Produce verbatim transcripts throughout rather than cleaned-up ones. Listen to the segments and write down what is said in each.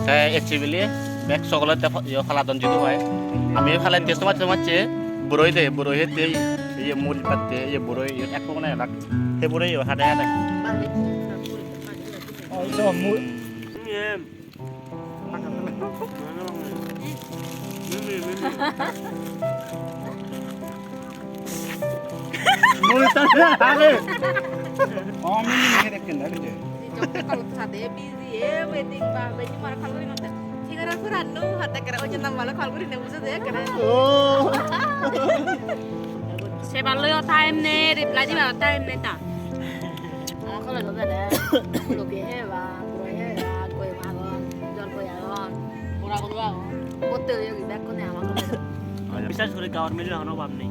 Te ecche bile bek sogole te pho-, yo paladon jidu pai. Ami palen te somajje somajje boroi de, boroi hette, iye muri patte, iye boroi, iye ekko mane elak. Te boroi yo hade hade. Oh, ito mu- Mui ta age. Oh, mui ni ngi dekken da bije. Di jok te kolot sade busy e waiting ba benji mara call guri notte. Thik age, pura no hatte kare oje nang mala call guri ne buje de kare. Oh. Seballo time ne, reply dibar time ne ta. Ama college-ot ele loge heba, guroi heba, goyem agon, jolpoi agon, bora guro agon. Botte oye gi bekkune ama college-ot. Bisas guri gaor mile hono obab nei.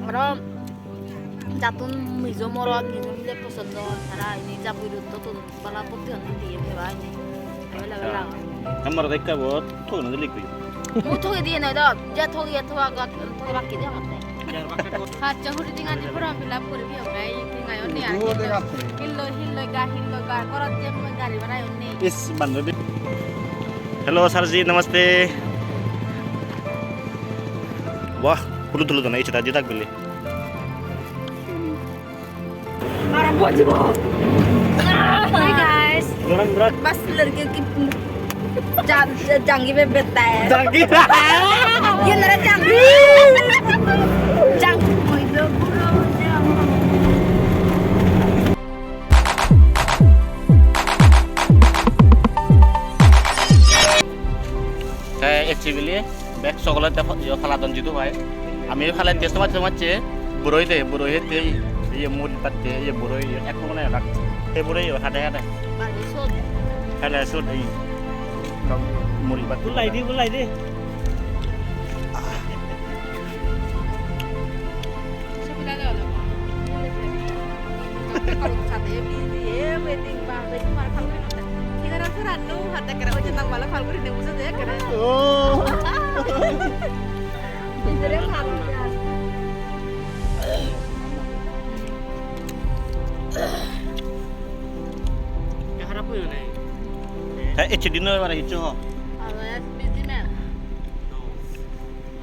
Aro jattun mijo morot, mijo mile posondo, tara ini jaboi rutto. Bala potti hon diye peba ini. Available agon. Number ekka bot thogene dilik hoyo. Mu thoge diye noi do, je thoge thoga got thoge bakki de amatte. Haccha huri dinga di form fill up guri diyo gai, dinga yo ni ar. Duo de gatte. Hillo, hillo ga, hillo ga, gorot je mui gari bhara yo ni. Is, bando de. Hello, sir ji, namaste. Wah, photo tulo dona, icheta didak bile. Hi guys. Bas ladke ki jang-, janggi be betta hai. Janggi. Ye mera janggi. Jang-, Te ecche bile bek sogole te pho-, yo paladon jidu pai. Ami palen te somajje somajje boroi de, boroi hette, iye muri patte, iye boroi, iye ekko mane elak. Te boroi yo hade hade. Bari sot. Hele sot ei. Muri patte. Bulai di, bulai di. Subida de olo. Sade busy e waiting ba, waiting mar call guri notte. Thik age, pura no hatte kare oje nang mala call guri ne buje de kare. Oh. Bidire mar. Harap hoy na. Te ecche din no bare hicchu ho. Aro ek busy man.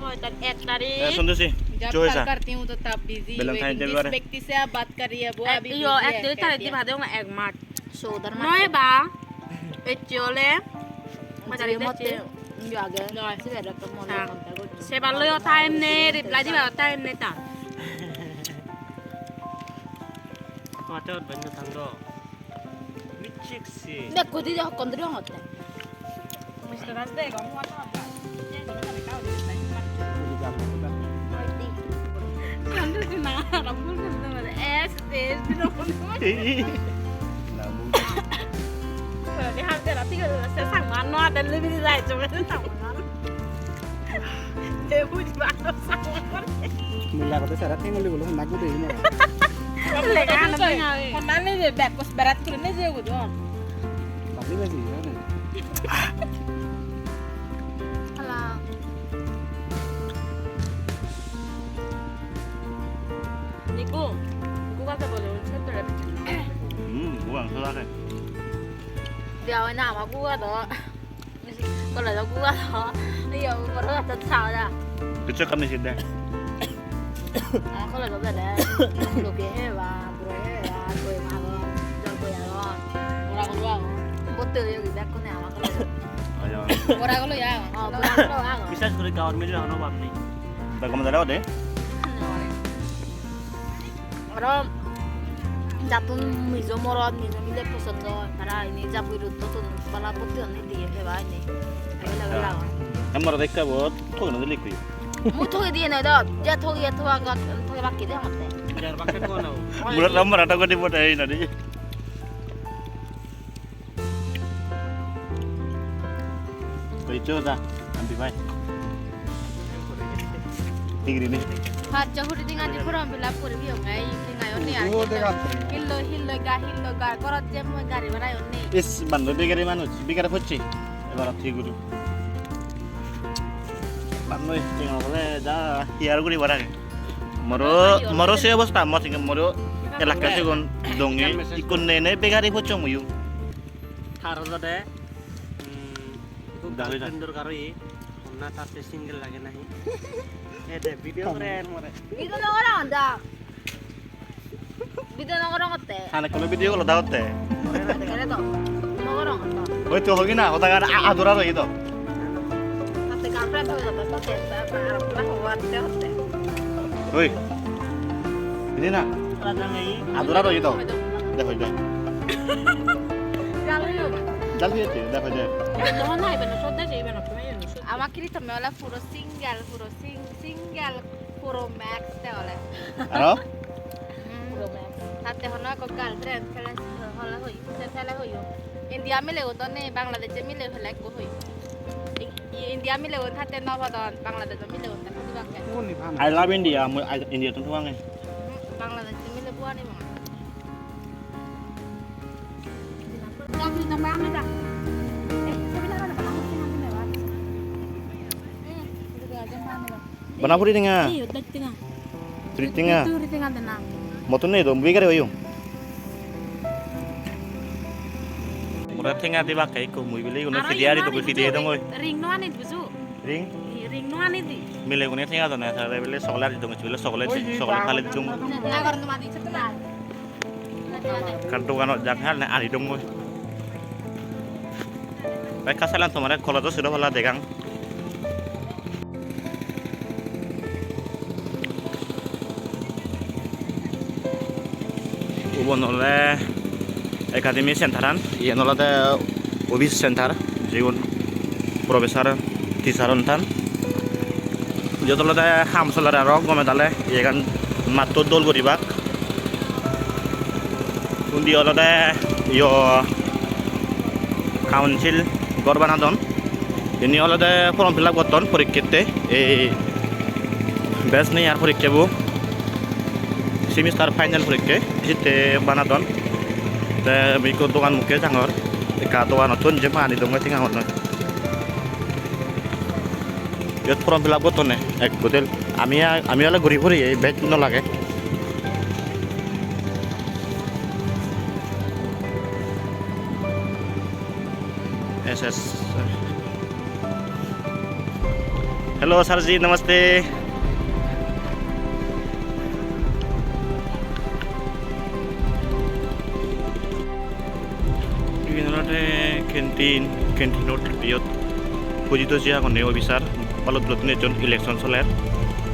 Hoi tar ek tarik. Eh, Santoshi, job jo hoisa. Start karti hu to tab busy. Valentine Day bare. Ek tarik di bade ong ek March. Sodar March. Noi ba. Ecche ole. Ecche motte. Yo age. Noi. Sibe rak to mone. Seballo yo time ne, reply dibar time ne ta. Mate ot banyo thang do. Michik si. Bekko di hokkon duri hongotte. Mister Raj degong, what about that? Santoshi na, aro bhul bhul dore. Es, es, dilo. Ei. Namu. Ore, ham dela, thik age, se sangma no ade, libi di jai, chome se sangma. Te buji ba to sangma. Mui lagotte sara thengoli gulo honna gude ino. Lega ano de. Honna neje bag kos berat guri neje gudo. Baji baji, ya ne? Hala. Niku, guga te bole, chotto re. Hmm, guga, chotto re. Dia hoy na ama guga do. College-o guga do, iyo, boro gattot sa oda. Kichu ekkan niji de. Ama college-o gele, loge heba, buro heba, goi magon, jol goi agon. Bora gulo agon. Botte oye gi bekkune ama college-o. Ayo. Bora gulo agon. Oh, bora gulo agon. Bisas guri gaor mile hono obab nei. Begom dare ode? Aro jattun mijo morot, mijo mile posondo, tara ini jaboi rutto tun bala potti hon diye peba ini. Available agon. Em morot ekka bot, thogene dilik hoyo. Mu thoge diye noi do, je thoge thoga got, thoge bakki de amatte. Jar bakki thoga na. Mura ram mara thoge dibo de ei na di. Koi cho da, andi bai. Tigri ni. Haccha huri dinga di form fill up guri diyo ngai, dinga yo ni ar. Duo de gatte. Hillo, hillo ga, hillo ga, gorot je mui gari bhara yo ni. Is, bando bigari manuj, bigari pocche. Ebar tigri. Bando tenga bole da, hiar guri bhara. Moro, moro se obosta, mo singe moro elakka sigun dongi, ikkun nei nei begari pocchong muiyo. Tar olode, mm, ekko girlfriend dorkar oye. Honna tatte single lage nahi? Ede video gore more. Video no gorong da. Video no gorongotte. Hane kono video golo dagotte. Ede do. No gorongotte. Oi, to hogi na, hoda gan a-, adura roi do. Tatte girlfriend hoi do, tatte ba-, ba-, ba-, hotte hotte. Oi. Ini na. Adura roi do. De hoi de. Jal hoye. Jal hoye te, de hoi de. No, no, ibe no sodde se, ibe no, ibe no sodde. Ama Kritome ole puro single, puro sing-, single, puro max te ole. Aro? Hmm. Puro max. Tatte hono ekko girlfriend pele hole hoi, se pele hoyo. India milegun do nei, Bangladesh mile pele ekko hoi. I-, i-, India milegun tatte no padon, Bangladesh milegun tatte dibakke. I love India, mui I-, India tun tuange. Hmm, Bangladesh mile buani mo. Bana puri tenga. Iyo, dek tenga. Tris tenga. Tris tenga dena. Mottun nei do, mui gare oyong. Mora tenga dibakke ikko, mui bile iguno pide ari do, pide dongoi. Ring no anit bujo. Ring? Ring no anit di. Milegune tenga done, tare bile chocolate dong, bile chocolate, chocolate hali dong. Nagor no madi, chocolate. Ekkan doganot jang hal ne ari dongoi. Bekka salan tomare college-o sero palla degang. Ubon ole academy center-an, iyen olode office center, jigun professor, teacher-un tan. Iyot olode ham soler aro gome dale, iyegan matto dol guribak. Undi olode iyo council ghor banadon. Ini olode form fill up gotton porikkette, ei bej nei ar porikkebo, semester final porikke, sitte banadon. Te mui ikko dogan mukke jangor, ekka doganottun je pani dongoi tenga honnoi. Iyot form fill up gottonne ek bodol. Ami a-, ami ole guri puri, ei bej no lage. S S. Hello, sir ji, namaste. Iyen olode canteen, canteen-ot iyot puji toji agonne officer, balok durottun ejjon, election soler.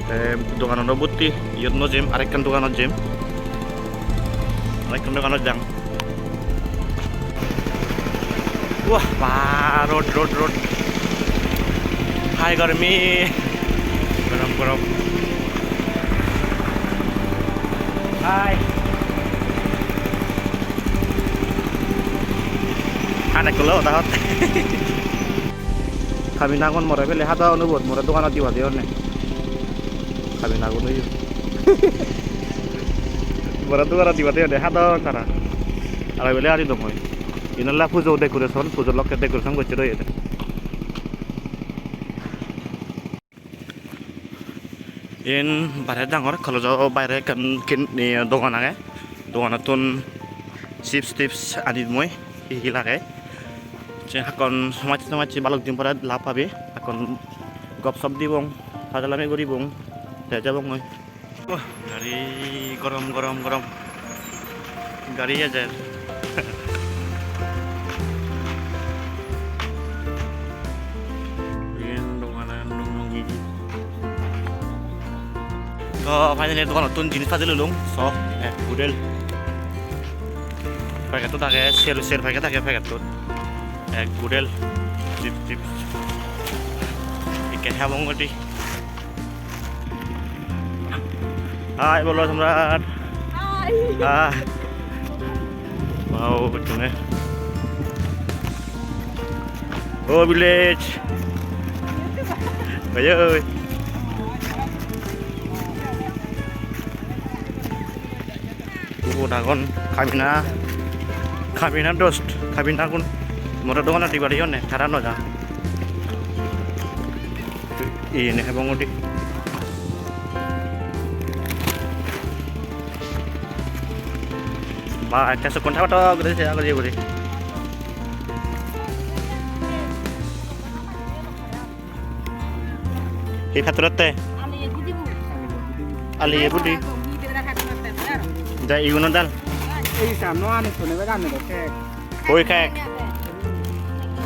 Te doganano botti, iyot no jem, arekkan doganot jem. Arekkan doganot jang. Wah, ba, rod, rod, rod. Hai gormi. Gorom, gorom. Hai. Hanekkun lo hoda hot. Kamina gun more pele hada onubot more doganot diba de onne. Kamina gun oyo. More doganot diba de onne hada tara. Aro pele ari dongoi. Iyen ole pujo decoration, pujo lokke decoration gocche de iyot. Iyen bare dangor, college-o baire ekkan kin-, ye, dogan age. Doganottun chips tips anim mui, hi hi lage. Se hakkon somajje somajje balok din pore lab pabi. Hakkon gop sop dibong, pajalami guribong, te jebongoi. Wah, gari gorom, gorom, gorom. Gari ejer. Iyen doganan lunglungi. To finally doganottun jinis padi lulung. So, ek gudel. Packet-ot age, ser, ser packet age packet-ot. Ek gudel. Chips, chips. Ikke habong gudi. Hai, bolo Samrat. Hai. Ah. Wow, bocchone. Oh, village. Oi, oi. Ubot agon Kamina, Kamina dost, Kamina gun more doganot dibar iye onne, tara no ja. Iyeni hebong udi. Ba, ekka sokkun thaba thaba guri se aguri guri. Ei pattorotte? Aliye budi. Ja, iguno dal. Ei samno ani sone be gane do kek. Hoi kek?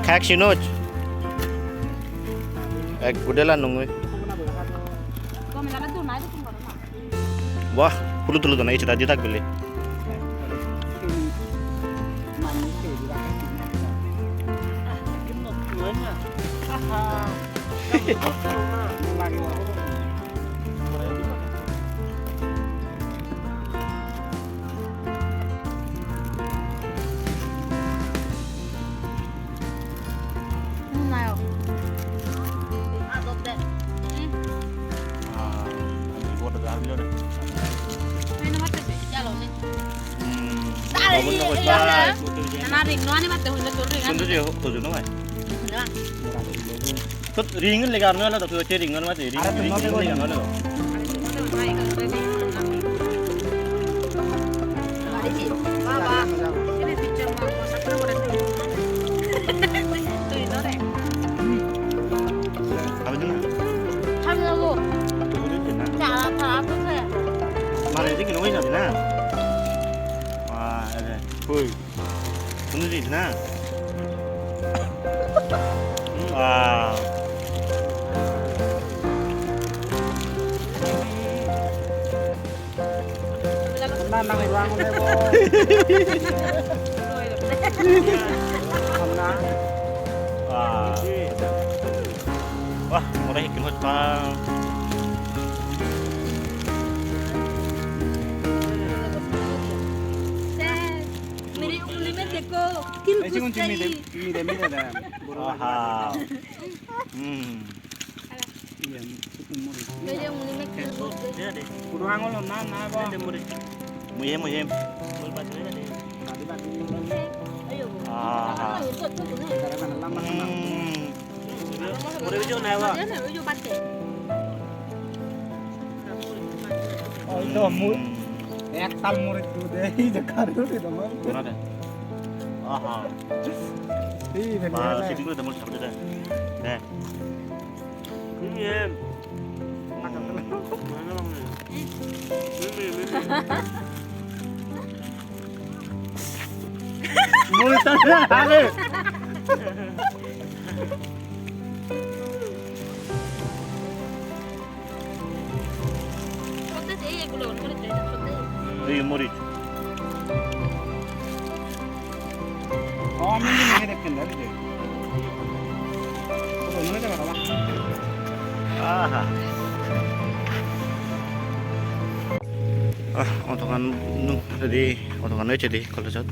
Kek sinoj? Ek gudela nungui. Wah, photo tulo dona, ichche da didak bile. Ring no ani batte hoile tor ring ani. Sunduri ho-, hoju no pai. Na. Tot ring lega ar no elo, to te ring no mate, ring, ring lega no elo. Baba, ini picture ma, ma, ma, ma. Tui no re. Abe dun. Chal na go. Tui dun na. Chala, chala, to se. Mare, ini kino hoy na, na? Wah, ada. Hoy. Sunduri na? Wah. Na, na, ruang nebo. Na. Wah. Wah, ore hikkin hojpang. Mere ungli mein dekho, dil khush. Ei, chigun chimney de, chimney de, chimney de. Aha. Hmm. Iya, itu murid. Mere ungli mein dil khush. Kudu angol na, na, ba. Muhim, muhim. Badi, badi. Aha. Dara bana lamba, lamba. Hmm. Oi, do mu-, ek tal murid dude, ei je kari ude do mu. Aha. Ei, bene. Ba, sitting guri de mui sabde de. De. Ini em. Mana bang ni? Ini, ini. Mui ta na age. Ei morich. Aha. Ah, autogan nu, ready, autogan ecche de college-ot.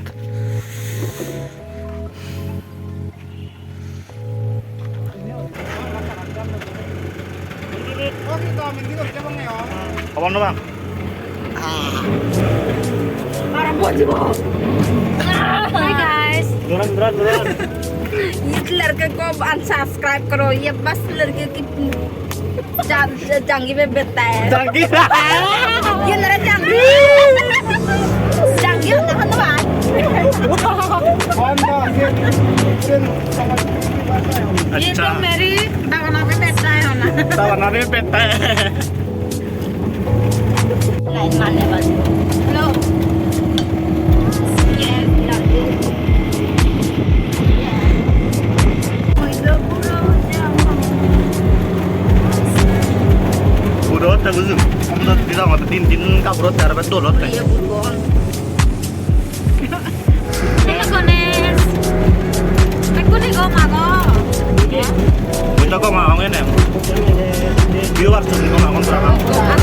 Hobor no pang. Hi guys. Duran, duran, duran. इस लड़के को अनसब्सक्राइब करो, ये बस लड़के की जा-, जा-, जांगी में बैठता है। जांगी? ये मेरा जांगी। जांगी होता है ना भाई? ये तो मेरी दावना पे बैठता है ना। दावना पे बैठता है। लाइन मारने वाली। Hello. Puro otte bujo. Amda dida mata tin tin kabur otte ar dol otte. Hello, Ganesh. Ekkuni gom ago. Mui do gom agong ene. Viewers-un gom agon parapang.